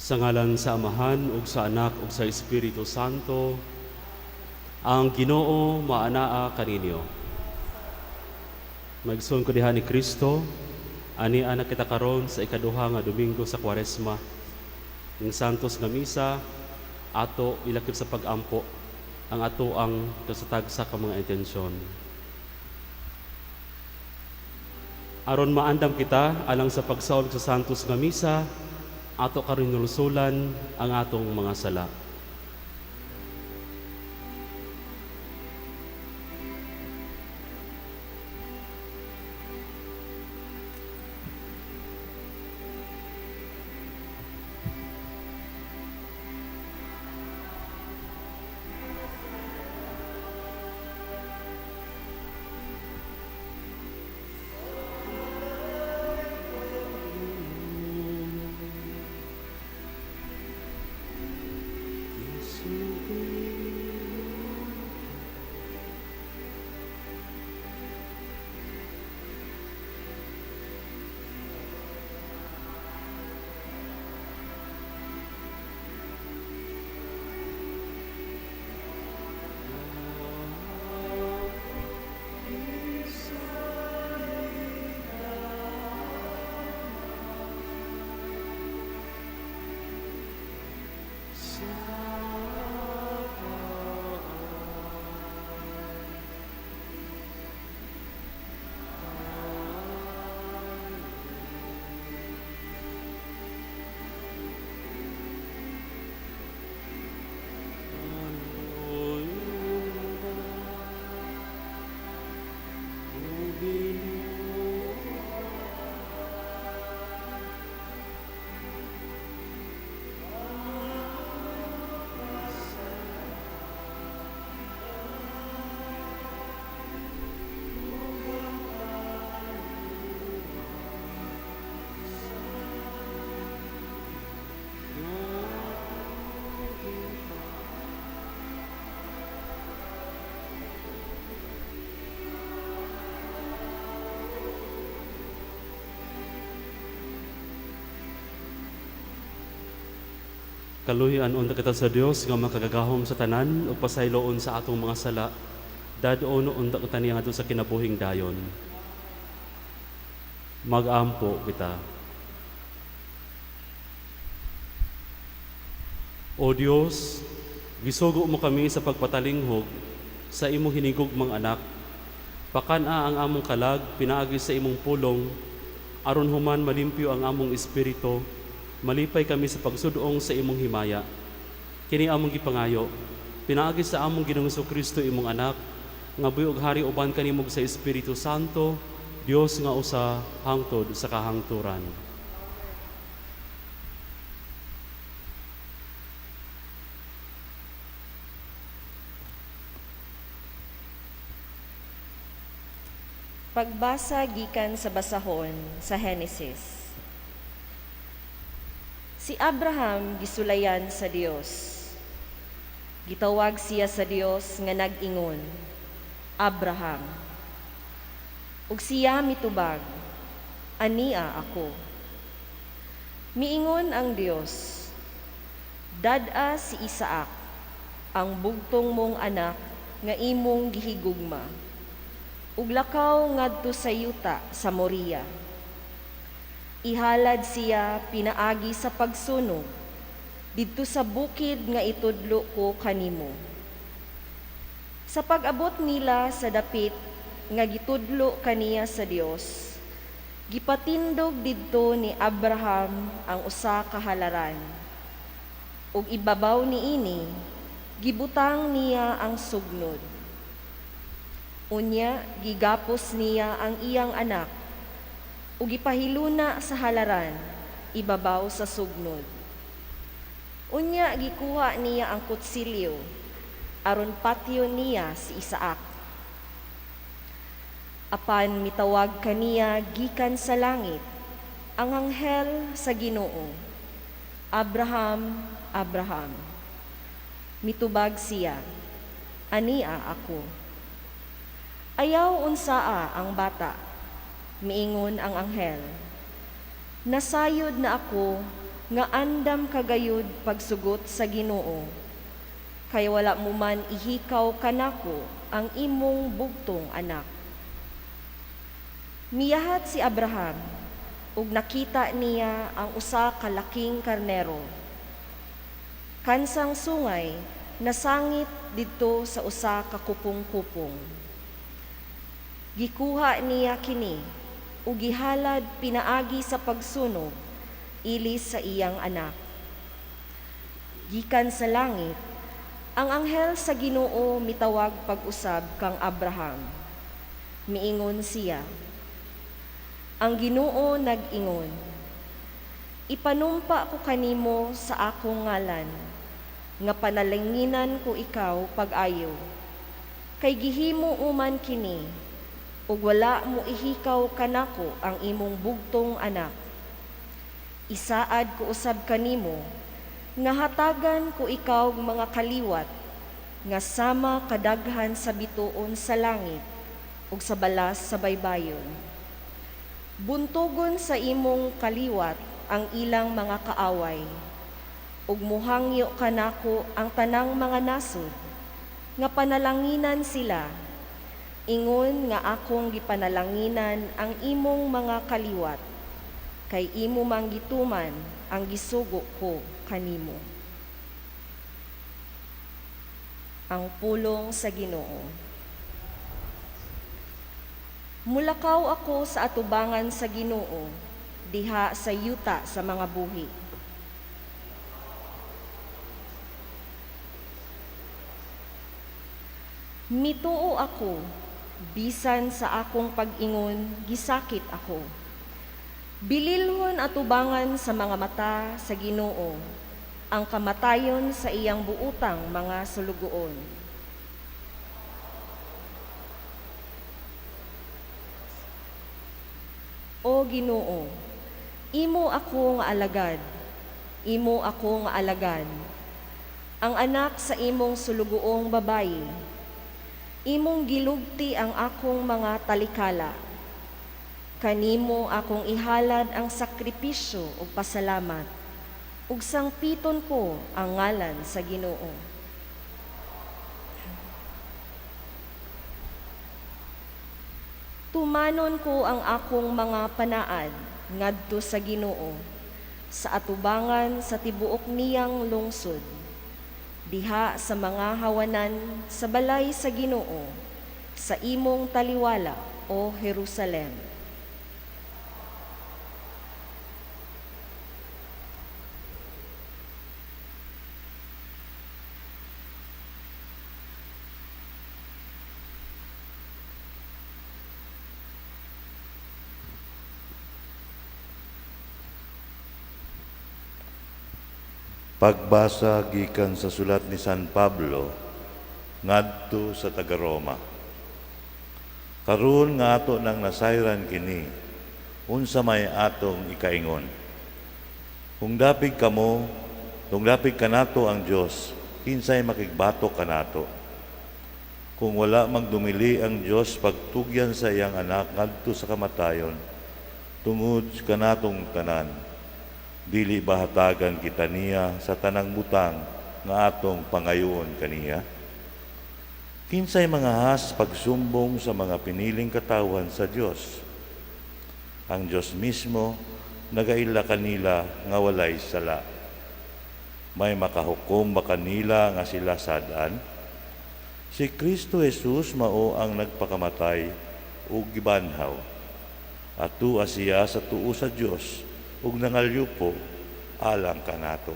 Sa ngalan sa Amahan ug sa Anak ug sa Espiritu Santo, ang Ginoo maanaa kaninyo. Maigsoon ko diha ni Kristo, ani ana kita karon sa ikaduha nga Domingo sa Kwaresma. Ning Santos nga Misa ato ilakip sa pag-ampo ang ato ang kasatagsa ka mga intensyon. Aron maandam kita alang sa pagsaulog sa Santos nga Misa, ato karon hinulsulan ang atong mga sala. Kaluoyan unta kita sa Dios nga makagagahom sa tanan ug pasayloon sa atong mga sala. Dad-on unta kita niya ngadto sa kinabuhing dayon. Mag-ampo kita. O Dios, gisugo mo kami sa pagpatalinghog sa imong hinigugmang anak. Pakan-a ang among kalag pinaagi sa imong pulong, aron human malimpyo ang among espiritu, malipay kami sa pagsudong sa imong himaya. Kini among gipangayo, pinaagi sa among Ginoong Kristo imong anak, nga buhi ug hari uban kanimo sa Espiritu Santo, Dios nga usa hangtod sa kahangturan. Pagbasa gikan sa basahon sa Henesis. Si Abraham gisulayan sa Dios. Gitawag siya sa Dios nga nag-ingon, Abraham. Ug siya mitubag, Ania ako. Miingon ang Dios, Dad-a si Isaac, ang bugtong mong anak nga imong gihigugma. Ug lakaw ngadto sa yuta sa Moria. Ihalad siya pinaagi sa pagsunog didto sa bukid nga itudlo ko kanimo. Sa pag-abot nila sa dapit nga gitudlo kaniya sa Dios, gipatindog didto ni Abraham ang usa ka halaran. Ug ibabaw niini gibutang niya ang sugnod. Unya gigapos niya ang iyang anak ug gipahiluna sa halaran ibabaw sa sugnod. Unya gikuha niya ang kutsilyo aron patyon niya si Isaac. Apan mitawag kaniya gikan sa langit ang anghel sa Ginoo, Abraham, Abraham. Mitubag siya, Ania ako. Ayaw unsaa ang bata, miingon ang anghel. Nasayod na ako nga andam kagayod pagsugot sa Ginoo. Kay wala mo man ihikaw kanako ang imong bugtong anak. Miyahat si Abraham ug nakita niya ang usa ka laking karnero. Kansang sungay nasangit didto sa usa ka kupong-kupong. Gikuha niya kini ug gihalad pinaagi sa pagsunog ilis sa iyang anak. Gikan sa langit, ang anghel sa Ginoo mitawag pag-usab kang Abraham. Miingon siya. Ang Ginoo nag-ingon, ipanumpa ko kanimo sa akong ngalan, nga panalanginan ko ikaw pag-ayo. Kay gihimo uman kini, ug wala mo ihikaw kanako ang imong bugtong anak. Isaad ko usab kanimo, nga hatagan ko ikaw mga kaliwat, nga sama kadaghan sa bituon sa langit ug sa balas sa baybayon. Buntugon sa imong kaliwat ang ilang mga kaaway, ug muhangyo kanako ang tanang mga nasod, nga panalanginan sila, ingon nga akong gipanalanginan ang imong mga kaliwat, kay imo mang gituman ang gisugo ko kanimo. Ang pulong sa Ginoo. Mulakaw ako sa atubangan sa Ginoo, diha sa yuta sa mga buhi. Mituo ako, bisan sa akong pag-ingon, gisakit ako. Bililhon atubangan sa mga mata sa Ginoo, ang kamatayon sa iyang buutang mga sulugoon. O Ginoo, imo ako nga alagad, imo ako nga alagad, ang anak sa imong sulugoong babayi. Imong gilugti ang akong mga talikala. Kanimo akong ihalad ang sakripisyo ug pasalamat, ug sangpiton ko ang ngalan sa Ginoo. Tumanon ko ang akong mga panaad ngadto sa Ginoo, sa atubangan sa tibuok niyang lungsod, diha sa mga hawanan sa balay sa Ginoo, sa imong taliwala, o Jerusalem. Pagbasa gikan sa sulat ni San Pablo ngadto sa taga-Roma. Karon nga ato nang nasayran kini, unsa may atong ikaingon? Kung dapig kamo, kung dapig kanato ang Dios, kinsay makigbato kanato? Kung wala magdumili ang Dios pagtugyan sa iyang anak ngadto sa kamatayon, tungod kanatong tanan, dili ba hatagan kita niya sa tanang butang nga atong pangayoon kaniya? Kinsay mga has pagsumbong sa mga piniling katawhan sa Dios? Ang Dios mismo nagaila kanila nga walay sala. May makahukom ba kanila nga sila sad-an? Si Kristo Jesus mao ang nagpakamatay ug gibanhaw. Atua siya sa tuo sa Dios ug nangalyupo alang kanato.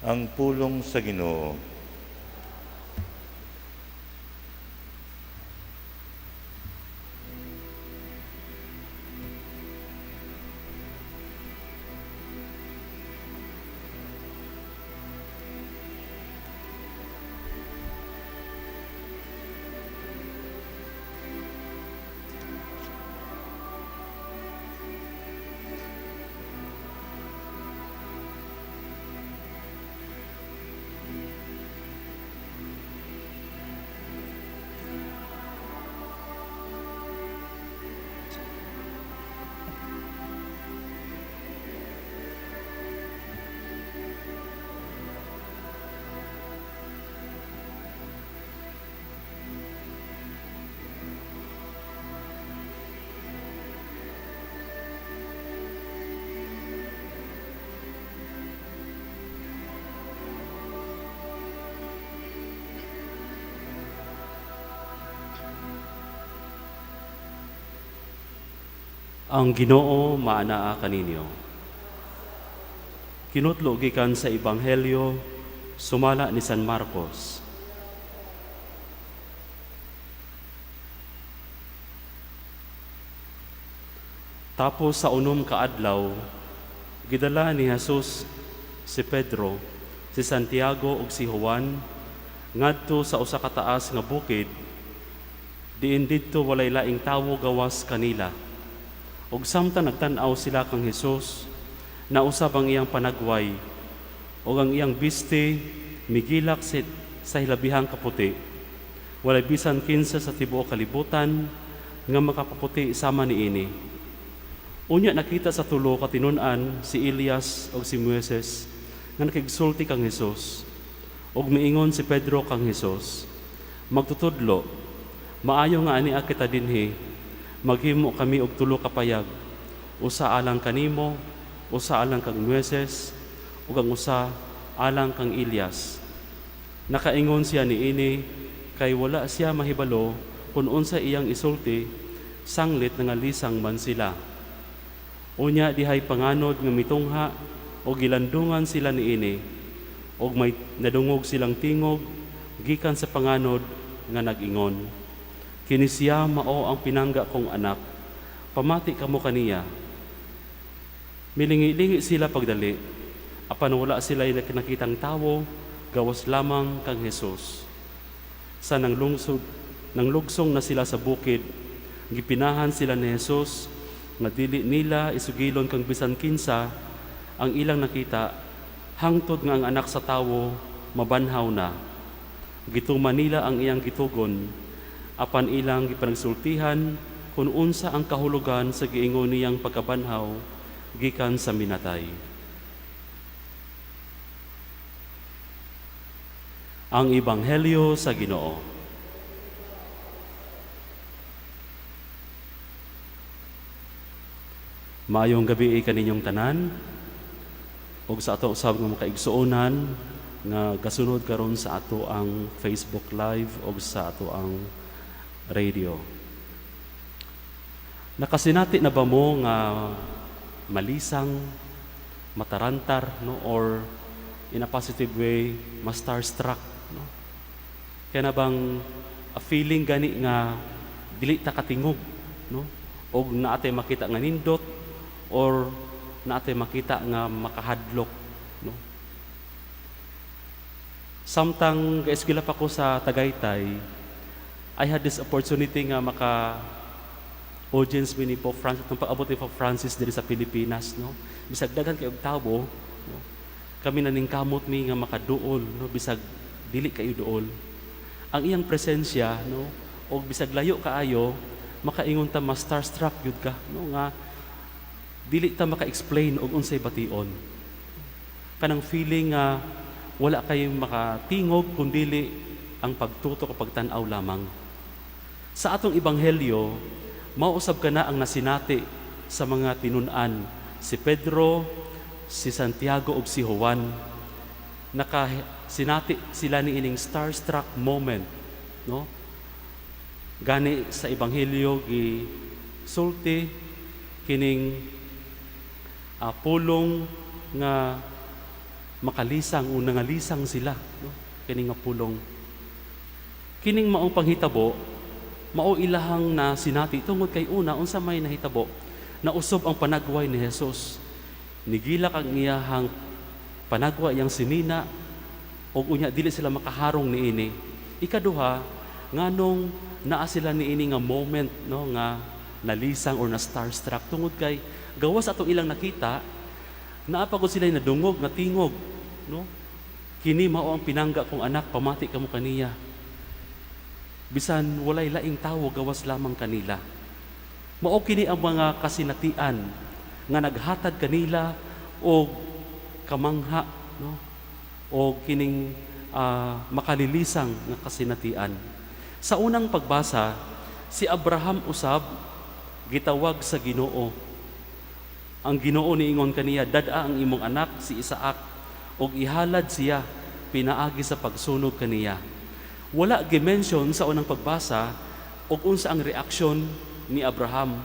Ang pulong sa Ginoo. Ang Ginoo maanaa kaninyo. Kinutlo gikan sa Ebanghelyo sumala ni San Marcos. Tapos sa 6 ka adlaw, gidala ni Jesus si Pedro, si Santiago ug si Juan ngadto sa usa ka taas nga bukid, diin didto walay laing tawo gawas kanila. Ug samtang nagtan-aw sila kang Hesus, nausab ang iyang panagway ug ang iyang biste migilak sa hilabihang kaputi. Walay bisan kinsa sa tibuok kalibutan nga makapaputi sama niini. Unya nakita sa tulo ka tinun-an si Elias ug si Moises nga nakigsulti kang Hesus. Ug miingon si Pedro kang Hesus, "Magtutudlo, maayo nga ania kita dinhi. Maghimo kami og tulo ka payag, usa alang kanimo, usa alang kang Moises, ug ang usa alang kang Elias." Nakaingon siya niini kay wala siya mahibalo kun unsa iyang isulti, sanglit nangalisang man sila. Unya dihay panganod nga mitungha og gilandungan sila niini, og may nadungog silang tingog gikan sa panganod nga nag-ingon, "Kini siya mao ang pinangga kong anak, pamati kamo kaniya." Milingi-lingi sila pagdali, apan wala sila nakitang tawo, gawas lamang kang Hesus. Sa nanglugsong na sila sa bukid, gipinahan sila ni Hesus nga dili nila isugilon kang bisan kinsa ang ilang nakita, hangtod nga ang anak sa tawo mabanhaw na. Gituman nila ang iyang gitugon, apan ilang gipanagsultihan kung unsa ang kahulugan sa giingon niyang pagkabanhaw gikan sa minatay. Ang Ebanghelyo sa Ginoo. Maayong gabi kaninyong tanan ug sa ato usab nga makaigsuonan nga gasunod karon sa ato ang Facebook Live ug sa ato ang radio. Nakasinati na ba mo nga malisang, matarantar, no, or in a positive way, ma-starstruck, no? Kaya na bang a feeling gani nga dili ta katingog, no? Og naatay makita nga nindot or naatay makita nga makahadlok, no? Samtang gaeskwela pa ko sa Tagaytay, I had this opportunity nga maka audience mi ni Pope Francis, itong pag-abot ni Pope Francis diri sa Pilipinas, no? Bisag daghan kay og tawo, no? Kami naningkamot mi nga makaduol, no? Bisag dili kayo duol. Ang iyang presensya, no? Og bisag layo kaayo, makaingon ta ma starstruck gyud ka, no? Nga dili ta maka-explain og unsay bation. Kanang feeling nga wala kayong makatingog kun dili ang pagtutok o pagtan-aw lamang. Sa atong ebanghelyo, mausab ka na ang nasinati sa mga tinun-an, si Pedro, si Santiago ug si Juan. Nakasinati sila ni ining starstruck moment, no? Gani sa ebanghelyo gi sulti kining pulong nga makalisang o nangalisang sila, no? Kining nga pulong. Kining maong panghitabo, mao ilahang na sinati tungod kay una unsa may nahitabo, nausob ang panagway ni Jesus. Nigilak ang iyahang panagwa, iyang sinina, ug unya dili sila makaharong niini. Ikaduha, nganong naa sila niini nga moment, no, nga nalisang or na starstruck tungod kay gawas atong ilang nakita, naa pa gud sila nadungog nga tingog, no? Kini mao ang pinangga kong anak, pamati kamo kaniya. Bisan walay laing tawo gawas lamang kanila. Mao kini ang mga kasinatian nga naghatag kanila og kamangha, no? O kining makalilisang nga kasinatian. Sa unang pagbasa, si Abraham usab gitawag sa Ginoo. Ang Ginoo niingon kaniya, dad-a ang imong anak si Isaac ug ihalad siya pinaagi sa pagsunog kaniya. Wala gi-mention sa unang pagbasa og unsa ang reaksyon ni Abraham.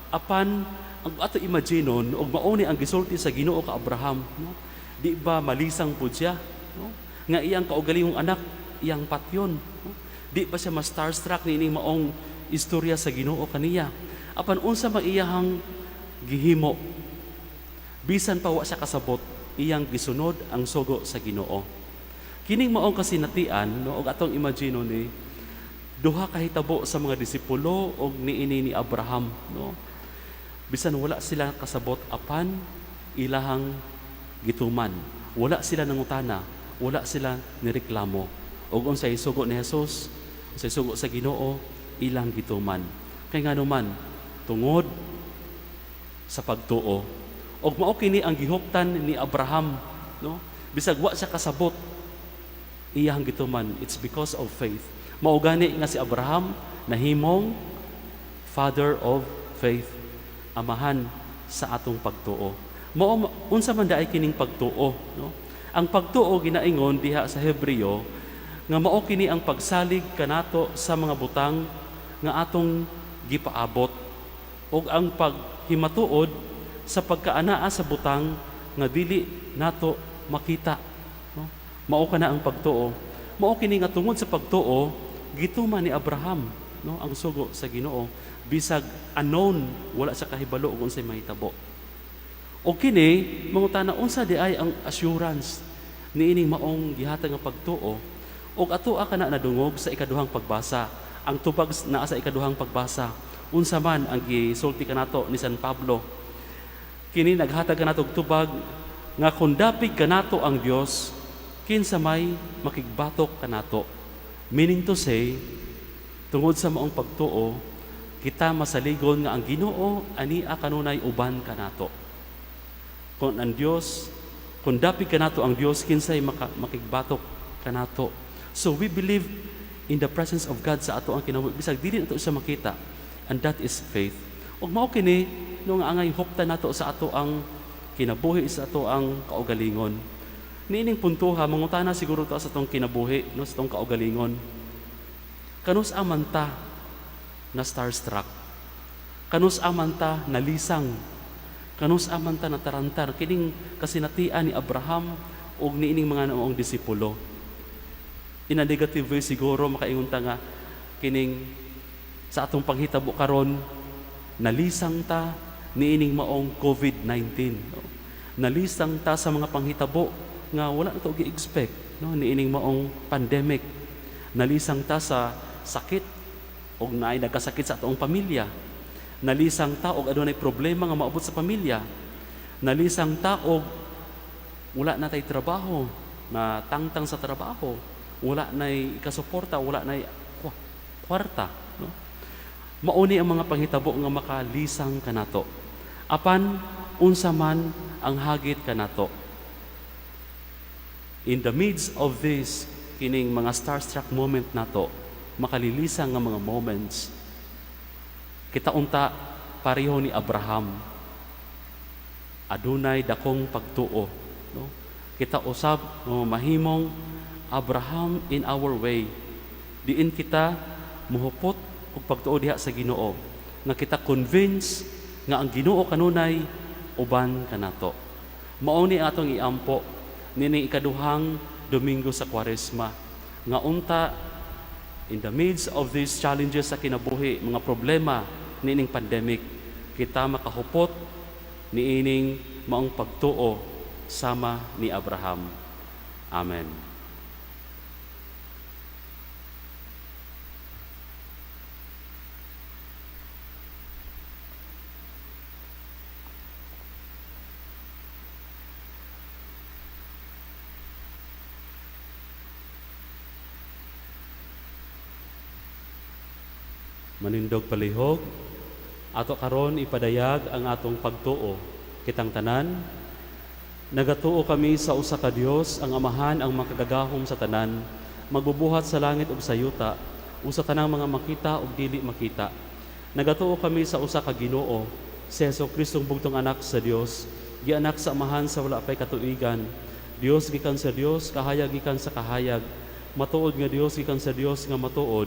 Apan Ang ato imaginon og mao ni ang gisulti sa Ginoo ka Abraham, no? Di ba malisang pud siya, no? Nga iyang kaugalingong anak iyang patyon, no? Di ba siya ma-starstruck niining maong istorya sa Ginoo kaniya? Apan unsa man iyahang gihimo, bisan pa wa siya kasabot, iyang gisunod ang sugo sa Ginoo. Kining maong kasinatian, no, og atong imagine ni duha ka hitabo sa mga disipulo og niini ni Abraham, no? Bisan wala sila kasabot, apan ilahang gituman. Wala sila nangutana, wala sila nireklamo. Og unsay sugo ni Jesus, unsay sugo sa Ginoo, ilang gituman. Kay ngano man, tungod sa pagtuo. Og mao kini ang gihuptan ni Abraham, no? Bisag wa siya kasabot, iyang gituman. It's because of faith. Mao gani nga si Abraham nahimong father of faith, amahan sa atong pagtuo. Mao unsa man daay kining pagtuo, no? Ang pagtuo ginaingon diha sa Hebreo nga mao kini ang pagsalig kanato sa mga butang nga atong gipaabot ug ang paghimatuod sa pagkaanaa sa butang nga dili nato makita, no? Mao kana ang pagtuo. Mao kini nga tungod sa pagtuo gituman ni Abraham, no, ang sugo sa Ginoo bisag unknown, wala sa kahibalo og unsay mahitabo. Og kini mangutana unsa di ay ang assurance niining maong gihatag nga pagtuo. Og atoa kana nadungog sa ikaduhang pagbasa. Ang tubag naa sa ikaduhang pagbasa. Unsa man ang gisulti kanato ni San Pablo? Kini naghatag kanato og tubag nga kung dapig kanato ang Dios, kinsa may makigbatok kanato. Meaning to say, tungod sa maong pagtuo, kita masaligon nga ang Ginoo ania kanunay uban kanato. Kung ang Dios, kung dapig kanato ang Dios, kinsay makigbatok kanato. So we believe in the presence of God sa ato ang kinabuhi bisag dili nato siya makita, and that is faith. Ug mao kini no nga angay huptan nato sa ato ang kinabuhi, sa ato ang kaugalingon. Niining puntuha, mangutana siguro ta sa atong kinabuhi, no, sa atong kaugalingon. Kanus aman ta na starstruck? Kanus aman ta nalisang? Kanus aman ta natarantar? Kining kasinatian ni Abraham ug niining mga noong disipulo. In a negative way siguro makaingon ta nga kining sa atong panghitabo karon, nalisang ta niining maong COVID-19. No? Nalisang ta sa mga panghitabo nga wala na to gi-expect, no, niining maong pandemic. Nalisang ta sa sakit og naay nagkasakit sa atong pamilya. Nalisang ta og adunay problema nga maabot sa pamilya. Nalisang ta og wala na tay trabaho, na tangtang sa trabaho, wala nay ikasuporta, wala nay kwarta, no? Mauni ang mga panghitabo nga makalisang kanato. Apan unsa man ang hagit kanato? In the midst of this kining mga starstruck moment nato, makalilisang nga mga moments, kita unta pareho ni Abraham, adunay dakong pagtuo, no? Kita usab, no, mahimong Abraham in our way. Diin kita muhupot og pagtuo diha sa Ginoo, nga kita convince nga ang Ginoo kanunay uban kanato. Mao ni atong iampo nining ikaduhang Domingo sa Kwaresma, nga unta in the midst of these challenges sa kinabuhi, mga problema niining pandemic, kita makahupot niining maong pagtuo sama ni Abraham. Amen. Manindog palihog, ato karon ipadayag ang atong pagtuo. Kitang tanan, nagatuo kami sa usa ka Dios, ang Amahan, ang makagagahom sa tanan, magbubuhat sa langit ug sa yuta, usa tanang mga makita ug dili makita. Nagatuo kami sa usa ka Ginoo, si Hesus Kristong bugtong anak sa Dios, gianak sa Amahan sa wala pay katuigan. Dios gikan sa Dios, kahayag gikan sa kahayag, matuod nga Dios gikan sa Dios nga matuod.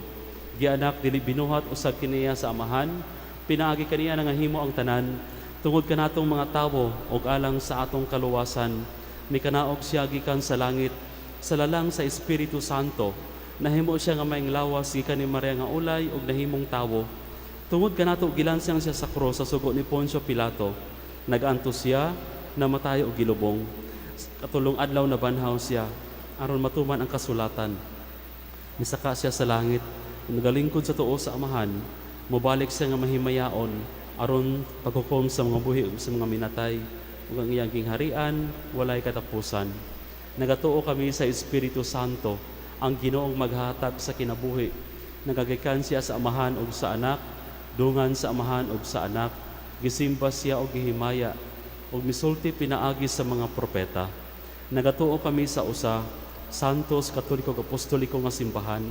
Gianak dili binuhat usab kiniya sa Amahan, pinaagi kaniya nangahimo ang tanan. Tungod kanatong mga tawo ug alang sa atong kaluwasan, mikanaog siya gikan sa langit sa lalang sa Espiritu Santo. Nahimo siya nga maing lawas gikan ni Maria nga ulay ug nahimong tawo. Tungod kanato gilansang siya sa krus sa sugo ni Poncio Pilato. Nagantos siya, namatay ug gilubong. Katulong adlaw nabanhaw siya aron matuman ang kasulatan. Misaka siya sa langit, nagalingkod sa tuo sa Amahan, mobalik siya nga mahimayaon aron paghukom sa mga buhi ug sa mga minatay, ug ang iyang gingharian walay katapusan. Nagatuo kami sa Espiritu Santo, ang Ginoong maghatag sa kinabuhi. Nagagikan siya sa Amahan ug sa Anak, dungan sa Amahan ug sa Anak, gisimba siya og gihimaya, ug misulti pinaagi sa mga propeta. Nagatuo kami sa usa, Santos, Katoliko ug Apostoliko nga simbahan.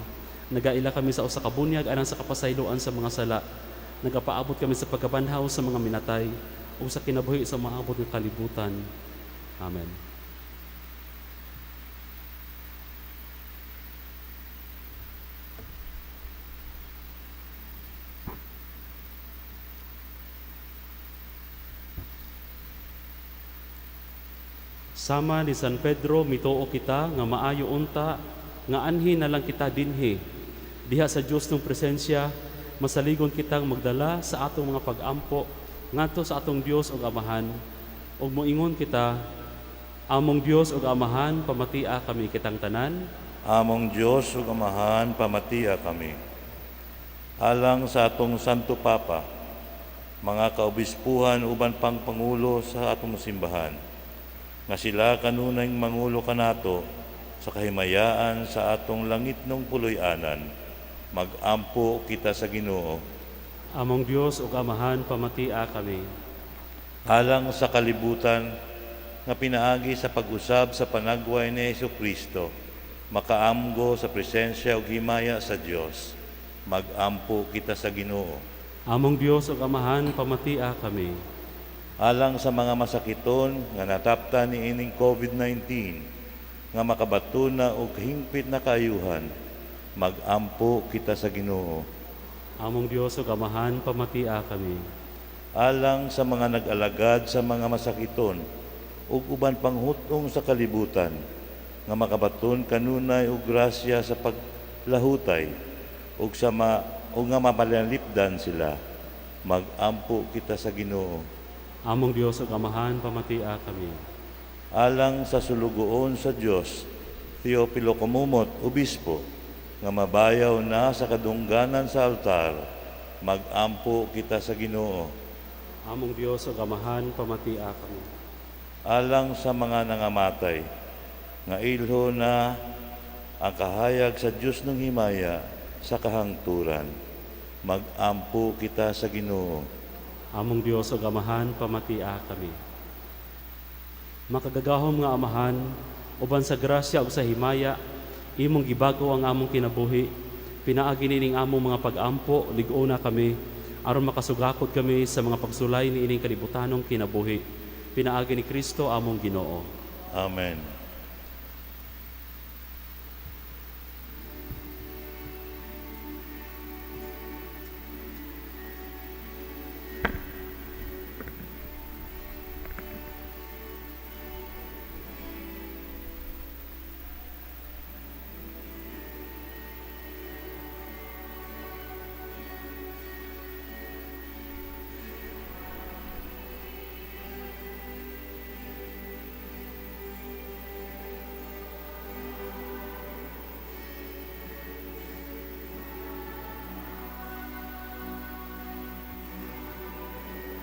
Nagaila kami sa usa ka bunyag alang sa kapasayloan sa mga sala. Nagapaabot kami sa pagkabanhaw sa mga minatay ug sa kinabuhi sa maabot nga kalibutan. Amen. Sama ni San Pedro, mituo kita nga maayo unta nga anhi na lang kita dinhi. Diha sa Dios ng presensya, masaligon kitang magdala sa atong mga pag-ampo ngadto sa atong Dios ug Amahan. Ug moingon kita, among Dios ug Amahan, pamatia kami kitang tanan. Among Dios ug Amahan, pamatia kami. Alang sa atong Santo Papa, mga kaobispuhan uban pang pangulo sa atong simbahan, nga sila kanunay mangulo kanato sa kahimayaan sa atong langitnong puloy-anan, magampo kita sa Ginoo. Among Dios ug Amahan, pamatia kami. Alang sa kalibutan nga pinaagi sa pag-usab sa panagway ni Hesukristo, makaamgo sa presensya ug himaya sa Dios, magampo kita sa Ginoo. Among Dios ug Amahan, pamatia kami. Alang sa mga masakiton nga nataptan niining COVID-19, nga makabatuna og hingpit na kaayuhan, magampo kita sa Ginoo. Among Dios ug Amahan, pamatia kami. Alang sa mga nag-alagad sa mga masakiton ug uban pang hut-ong sa kalibutan, nga makabaton kanunay og grasya sa paglahutay ug sa ug nga mapalalipdan sila, magampo kita sa Ginoo. Among Dios ug Amahan, pamatia kami. Alang sa sulugoon sa Dios, Teopilo Camomot, Obispo, nga mabayaw na sa kadungganan sa altar, magampo kita sa Ginoo. Among Dios ug Amahan, pamatia kami. Alang sa mga nangamatay, nga ilho na ang kahayag sa Dios ng himaya sa kahangturan, magampo kita sa Ginoo. Among Dios ug Amahan, pamatia kami. Makagagahom nga Amahan, uban sa grasya ug sa himaya, imong gibago ang among kinabuhi. Pinaagi nining among mga pag-ampo, lig-o na kami, aron makasugakod kami sa mga pagsulay niining kalibutanong kinabuhi. Pinaagi ni Kristo among Ginoo. Amen.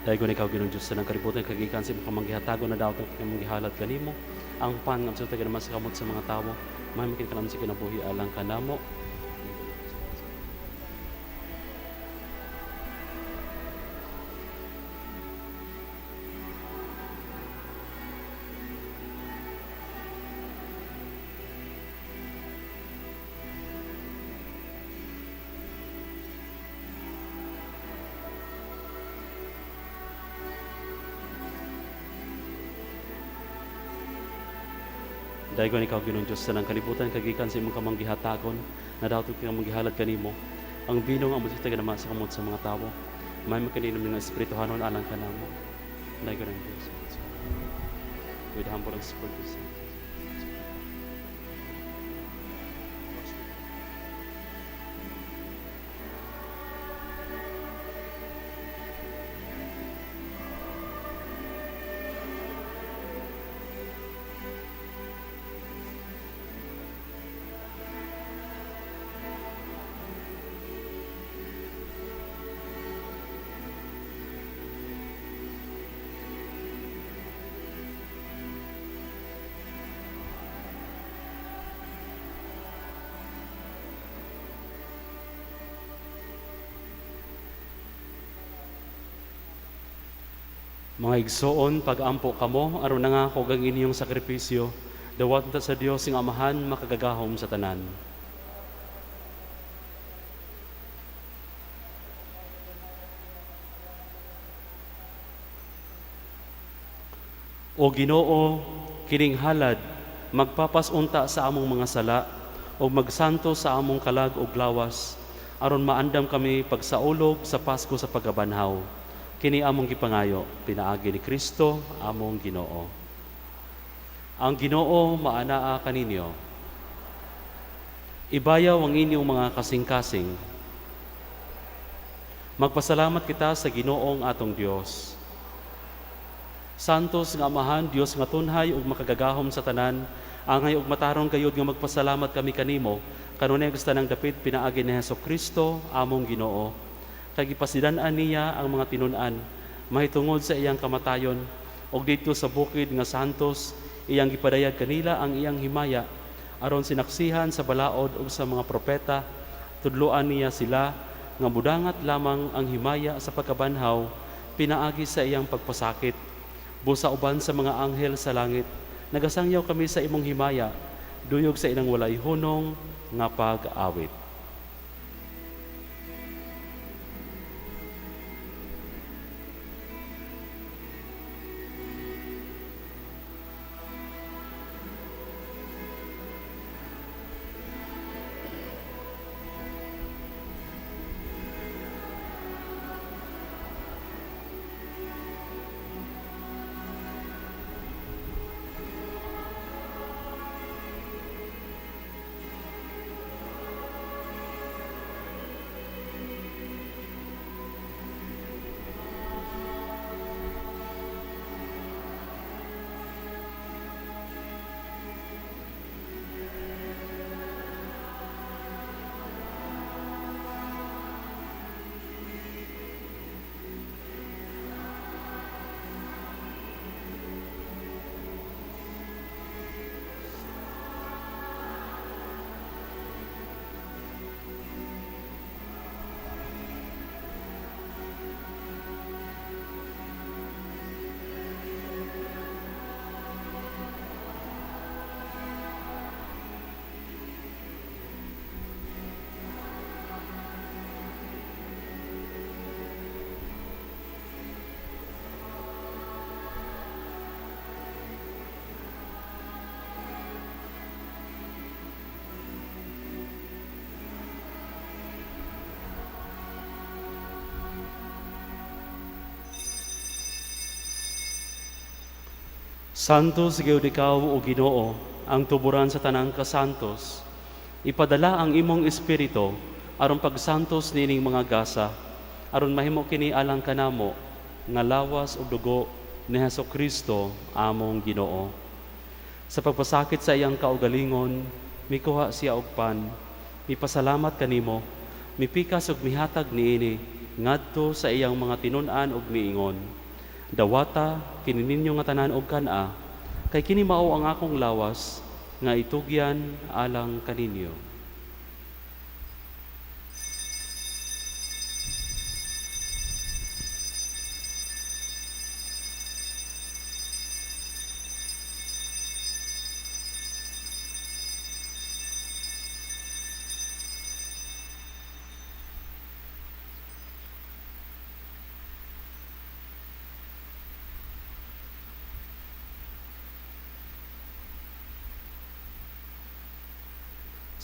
Daygon ikaw, Ginoong Diyos, sa nang kalibutan, kagikan sa imong kamanggihatagon na daot ang kamanggihalat kanimo. Ang pan nga absoluto naman sa kamot sa mga tawo, may makinkalam sa kinabuhi alang kanamo. Daygon ikaw, Ginoong Diyos, sa nang kalibutan, kagikan sa imong kamanggihatagon, na daot ang kamanggihalat kanimo. Ang bino nga absoluto naman sa kamot sa mga tawo, may makaninom nga espirituhanon alang kanamo. Nagaran Diyos. With humble and supportive. Mga igsoon, pag-ampo kamo, aron nangako ang inyong sakripisyo, dawat ta sa Dios nga Amahan makagagahom sa tanan. O Ginoo, kining halad magpapasunta sa among mga sala ug magsanto sa among kalag ug lawas aron maandam kami pagsaulog sa Pasko sa pagkabanhaw. Kini among gipangayo pinaagi ni Kristo among Ginoo. Ang Ginoo maanaa kaninyo. Ibayaw ang inyong mga kasing-kasing. Magpasalamat kita sa Ginoong atong Dios. Santos nga Amahan, Dios nga tunhay ug makagagahom sa tanan, angay ug matarong gayud nga magpasalamat kami kanimo kanunay gusta ng dapit pinaagi ni Hesus Kristo among Ginoo. Kay gipasidan-an niya ang mga tinun-an mahitungod sa iyang kamatayon ug didto sa bukid nga santos iyang gipadayag kanila ang iyang himaya aron sinaksihan sa balaod ug sa mga propeta. Tudloan niya sila nga mudangat lamang ang himaya sa pagkabanhaw pinaagi sa iyang pagpasakit. Busa uban sa mga anghel sa langit, nagasangyaw kami sa imong himaya, duyog sa inang walay hunong nga pag-awit. Santos gyud ikaw, o Ginoo, ang tuburan sa tanang kasantos. Ipadala ang imong espiritu aron pagsantos niining mga gasa, aron mahimo kini alang kanamo nga lawas ug dugo ni Hesukristo among Ginoo. Sa pagpasakit sa iyang kaugalingon, mikuha siya og pan, mipasalamat kanimo, mipikas ug mihatag niini ngadto sa iyang mga tinun-an ug miingon: Dawata kini ninyo nga tanan og kan-a, kay kini mao ang akong lawas nga itugyan alang kaninyo.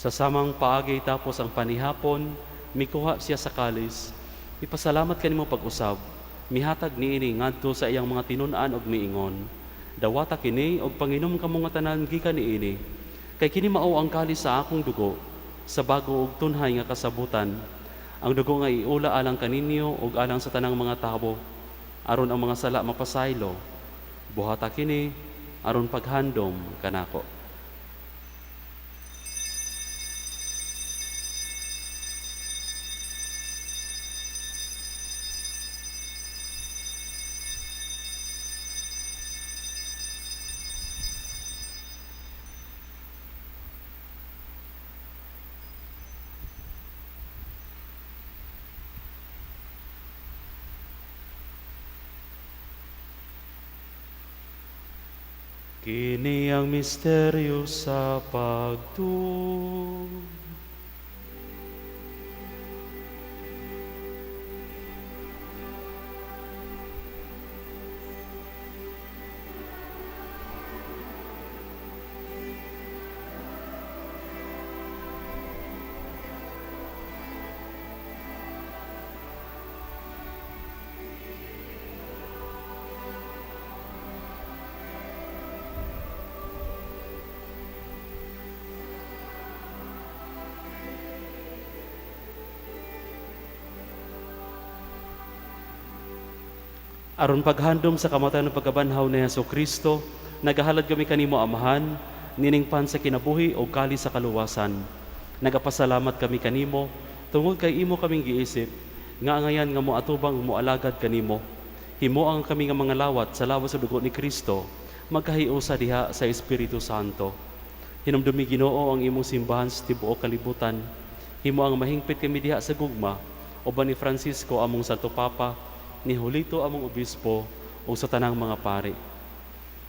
Sa samang paagi tapos ang panihapon, mikuha siya sa kalis. Ipasalamat kanimo pag-usab. Mihatag niini ngadto sa iyang mga tinun-an og miingon, "Dawata kini og panginom kamo nga tanan gikan niini, kay kini mao ang kalis sa akong dugo sa bago ug tunhay nga kasabutan, ang dugo nga iula alang kaninyo ug alang sa tanang mga tawo, aron ang mga sala mapasaylo. Buhata kini aron paghandom kanako." Kini ang misteryo sa pagtuo. Aron paghandom sa kamatayon ng pagkabanhaw ni Hesus Kristo, nagahalad kami kanimo Amahan, nining pan sa kinabuhi o kali sa kaluwasan. Nagapasalamat kami kanimo tungod kay imo kaming giisip nga angayan nga moatubang moalagad kanimo. Himo ang kami nga mga lawat sa lawas sa dugo ni Kristo, magkahiusa diha sa Espiritu Santo. Hinumdumi Ginoo ang imong simbahan sa tibuok kalibutan. Himo ang mahingpit kami diha sa gugma uban ni Francisco among Santo Papa, ni Julito among obispo ug sa tanang mga pari.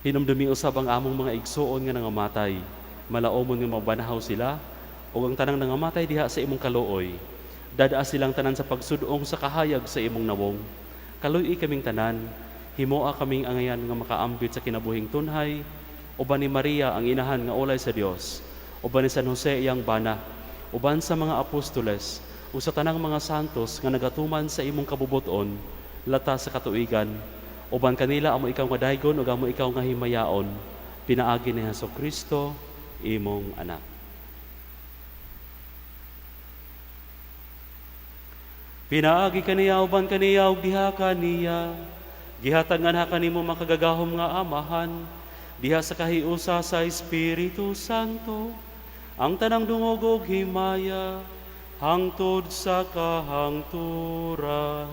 Hinumdumi usab ang among mga igsuon nga nangamatay, malaomon nga mabanhaw sila ug ang tanang nangamatay diha sa imong kaluoy. Dadaa silang tanan sa pagsudong sa kahayag sa imong nawong. Kaluy-i kaming tanan, himoa kaming angayan nga makaambit sa kinabuhing tunhay, uban ni Maria ang inahan nga ulay sa Dios, uban ni San Jose iyang bana, uban sa mga apostoles ug sa tanang mga santos nga nagatuman sa imong kabubuton lata sa katuigan, uban kanila amo ikaw nga daygon ug amo ikaw nga himayaon, pinaagi ni Hesus Kristo imong anak. Pinaagi kaniya uban kaniya ug diha kaniya, gihatag nganha kanimo makagagahom nga Amahan, diha sa kahiusa sa Espiritu Santo, ang tanang dungog ug himaya hangtod sa kahangturan.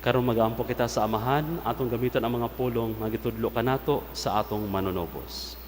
Karon magaampo kita sa Amahan, atong gamiton ang mga pulong nga gitudlo kanato sa atong manunobos.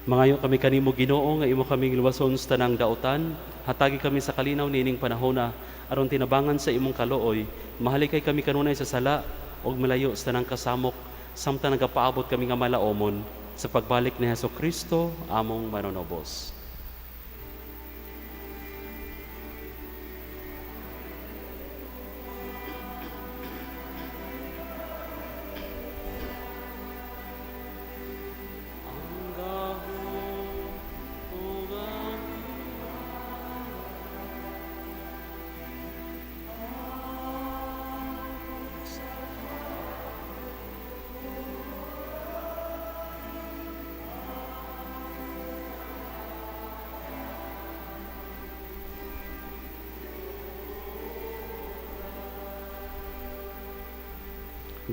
Mangayo kami kanimo, Ginoo, nga imo kaming luwason sa tanang dautan. Hatagi kami sa kalinaw niining panahona aron tinabangan sa imong kaluoy, mahalikay kami kanunay sa sala ug malayo sa tanang kasamok samtang nagapaabot kami nga malaomon sa pagbalik ni Hesus Kristo among manunobos. Ang gahom ug ang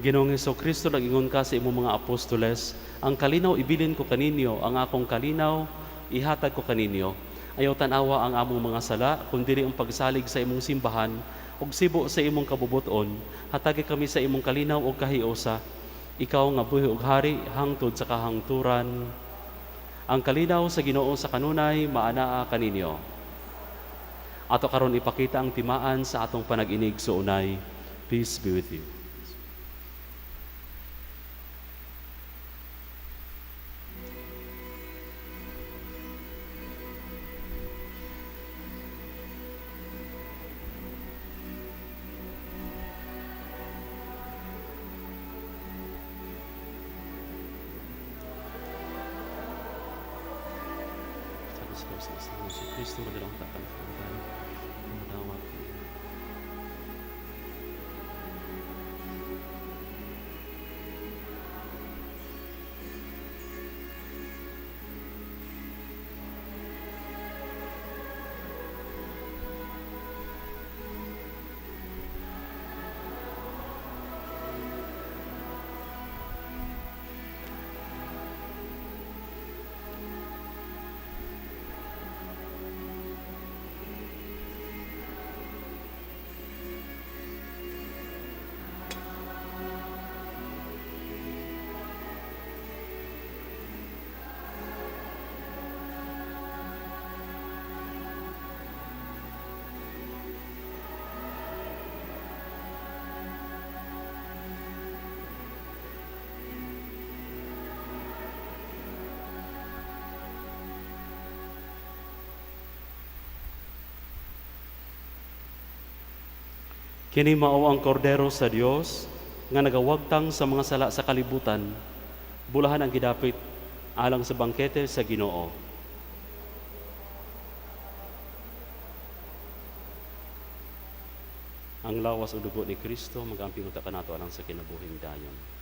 Ginoong Kristo, nag-ingon ka sa imong mga apostoles, "Ang kalinaw ibilin ko kaninyo, ang akong kalinaw ihatag ko kaninyo. Ayaw tan-awa ang among mga sala, kundili ang pagsalig sa imong simbahan, ug sibo sa imong kabubuton, hatagi kami sa imong kalinaw ug kahiusa. Ikaw nga buhi ug hari hangtod sa kahangturan." Ang kalinaw sa Ginoo sa kanunay maanaa kaninyo. Ato karon ipakita ang timaan sa atong panag-inig suunay. Peace be with you. Sa Kristo madalong tapan madawat. Kini mao ang kordero sa Dios nga nagawagtang sa mga sala sa kalibutan. Bulahan ang gidapit alang sa bangkete sa Ginoo. Ang lawas o dugo ni Kristo magamping unta kanato alang sa kinabuhing dayon.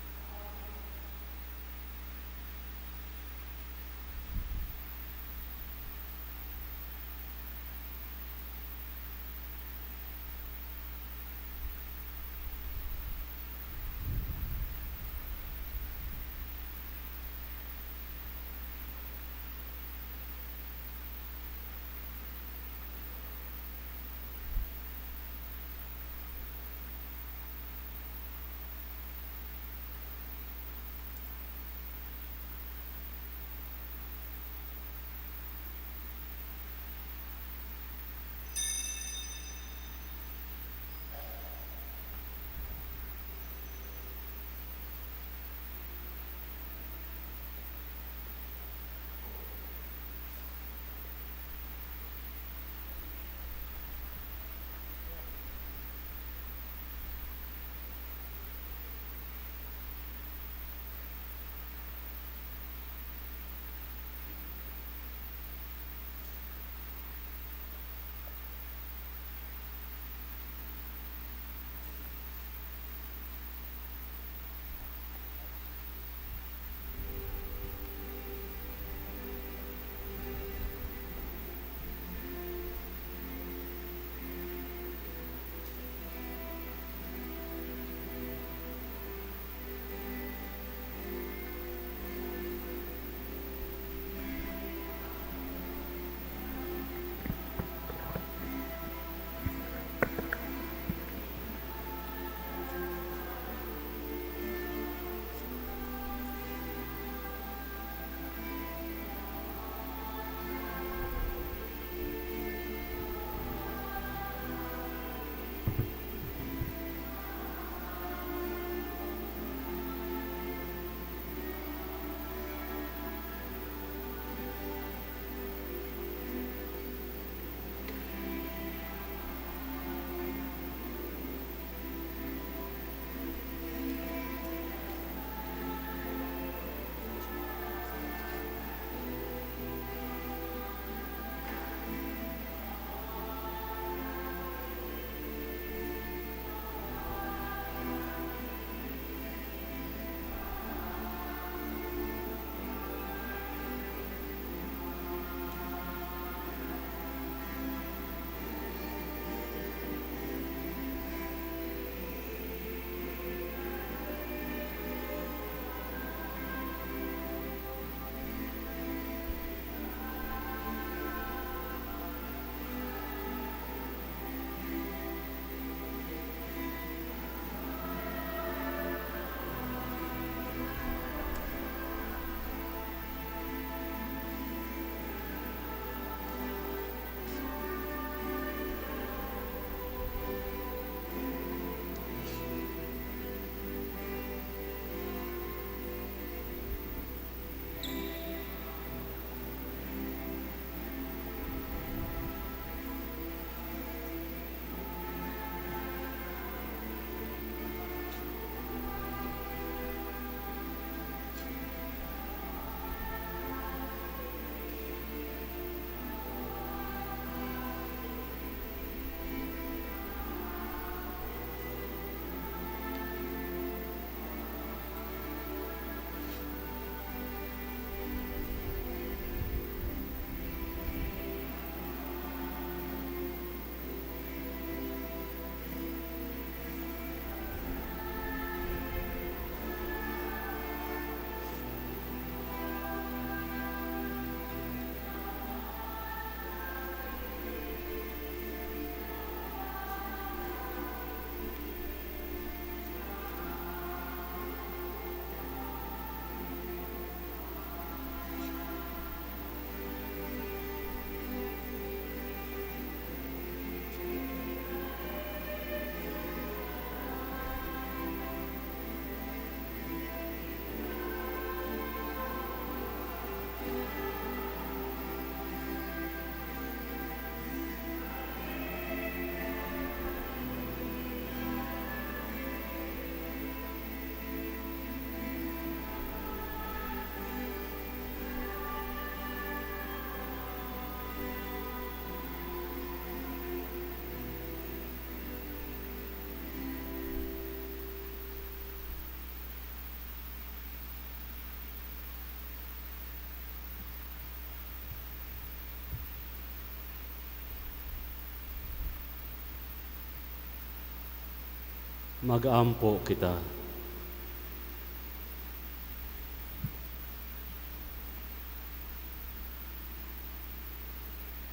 Mag-ampo kita.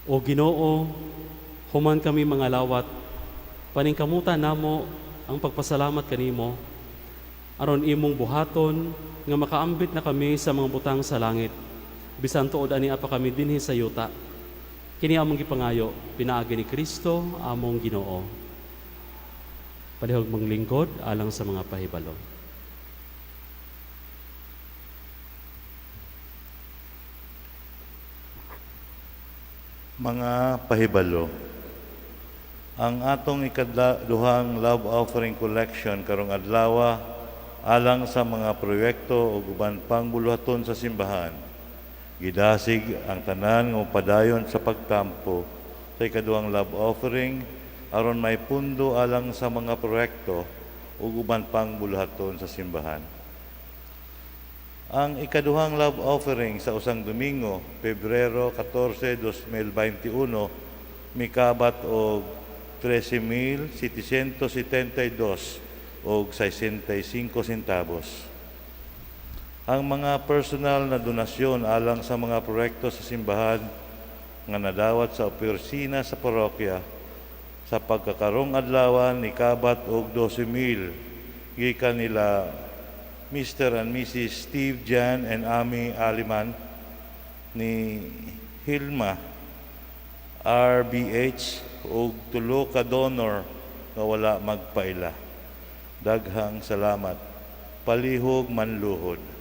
O Ginoo, human kami mga lawat, paningkamutan namo ang pagpasalamat kanimo, aron imong buhaton nga makaambit na kami sa mga butang sa langit, bisan tuod ani apa kami dinhi sa yuta. Kini among gipangayo, pinaagi ni Kristo among Ginoo. Palihog manglingkod alang sa mga pahibalo. Mga pahibalo, ang atong ikaduhang love offering collection karong adlaw alang sa mga proyekto ug uban pang buluhaton sa simbahan. Gidasig ang tanan nga mopadayon sa pagtampo sa ikaduhang love offering aron may pundo alang sa mga proyekto ug uban pang buluhaton sa simbahan. Ang ikaduhang love offering sa usang Domingo, Pebrero 14, 2021, mikabat og 13,772 og 65 centavos. Ang mga personal na donasyon alang sa mga proyekto sa simbahan nga nadawat sa opisina sa parokya sa pagkakarong adlawan nikabat og 12,000 gikan nila Mr. and Mrs. Steve, Jan and Amy Aliman, ni Hilma RBH ug tulo ka donor nga wala magpaila. Daghang salamat. Palihog manluhod.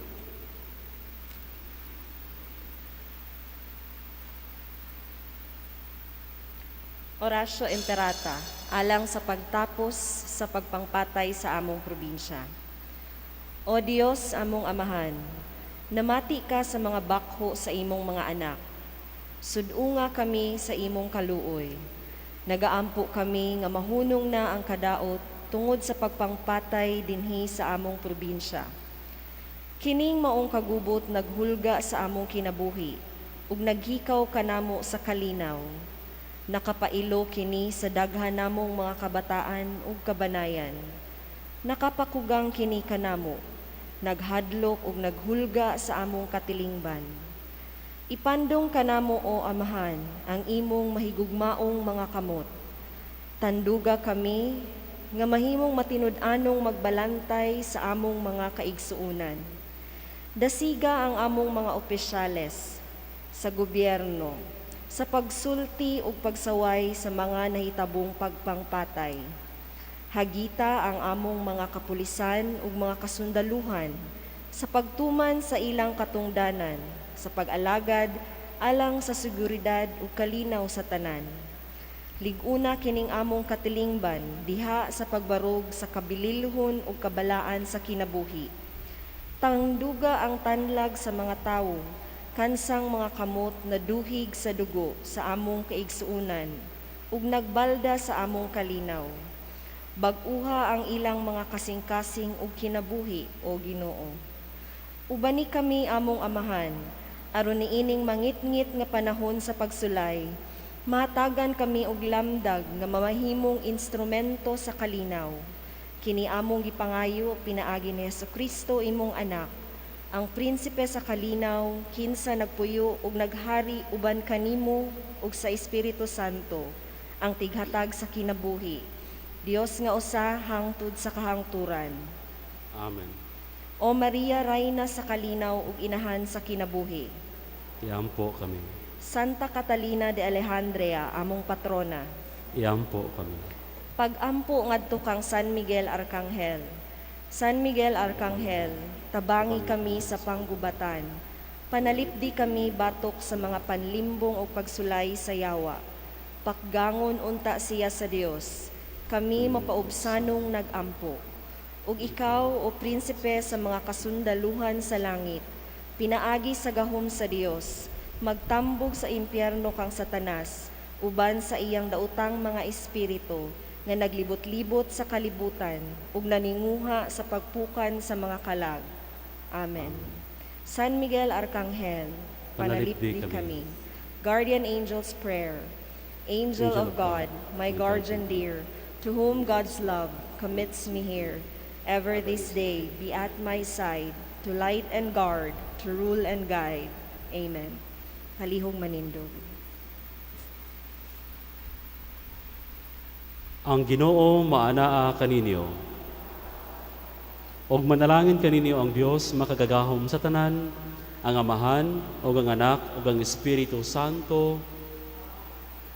Oratio Imperata, alang sa pagtapos sa pagpangpatay sa among probinsya. O Dios, among Amahan, namati ka sa mga bakho sa imong mga anak. Sud-unga kami sa imong kaluoy. Nagaampo kami nga mahunong na ang kadaot tungod sa pagpangpatay dinhi sa among probinsya. Kining maong kagubot naghulga sa among kinabuhi ug naghikaw kanamo sa kalinaw. Nakapailo kini sa daghan namong mga kabataan ug kabanayan. Nakapakugang kini kanamo, naghadlok ug naghulga sa among katilingban. Ipandong kanamo, o Amahan, ang imong mahigugmaong mga kamot. Tanduga kami nga mahimong matinud-anong magbalantay sa among mga kaigsuonan. Dasiga ang among mga opisyales sa gobyerno sa pagsulti ug pagsaway sa mga nahitabong pagpangpatay. Hagita ang among mga kapulisan ug mga kasundaluhan sa pagtuman sa ilang katungdanan, sa pag-alagad alang sa seguridad ug kalinaw sa tanan. Lig-una kining among katilingban diha sa pagbarog sa kabililhon ug kabalaan sa kinabuhi. Tangduga ang tanlag sa mga tawo, kansang mga kamot na duhig sa dugo sa among kaigsuonan ug nagbalda sa among kalinaw. Bag-uha ang ilang mga kasing-kasing ug kinabuhi, o Ginoo. Ubani kami among Amahan, aron niining mangitngit nga panahon sa pagsulay, mahatagan kami og lamdag nga mamahimong instrumento sa kalinaw. Kini among gipangayo pinaagi ni Hesukristo imong anak, ang prinsipe sa kalinaw, kinsa nagpuyo ug naghari uban kanimo ug sa Espiritu Santo, ang tighatag sa kinabuhi. Dios nga usa hangtod sa kahangturan. Amen. O Maria, Rayna sa kalinaw ug inahan sa kinabuhi. Iampo kami. Santa Catalina de Alejandria, among patrona. Iampo kami. Pag-ampo ngadto kang San Miguel Arcangel. San Miguel Arcangel, tabangi kami sa panggubatan. Panalipdi kami batok sa mga panlimbong o pagsulay sa yawa. Pakgangon unta siya sa Dios. Kami mapaubsanong nag-ampo. Ug ikaw, o prinsipe sa mga kasundaluhan sa langit, pinaagi sa gahom sa Dios, magtambog sa impyerno kang Satanas, uban sa iyang daotang mga espiritu nga naglibot-libot sa kalibutan ug naninguha sa pagpukan sa mga kalag. Amen. San Miguel Arcangel, Panalipdi panalipdi kami. kami. Guardian Angel's Prayer. Angel of God, my guardian dear, to whom God's love commits me here, ever this day be at my side, to light and guard, to rule and guide. Amen. Palihog manindog. Ang Ginoo maanaa kaninyo. Og manalangin kaninyo ang Dios makagagahom sa tanan, ang Amahan, ug ang Anak, ug ang Espiritu Santo.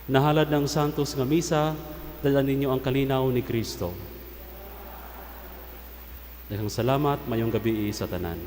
Nahalad ng Santos nga Misa, dala ninyo ang kalinaw ni Kristo. Daghang salamat, mayong gabi sa tanan.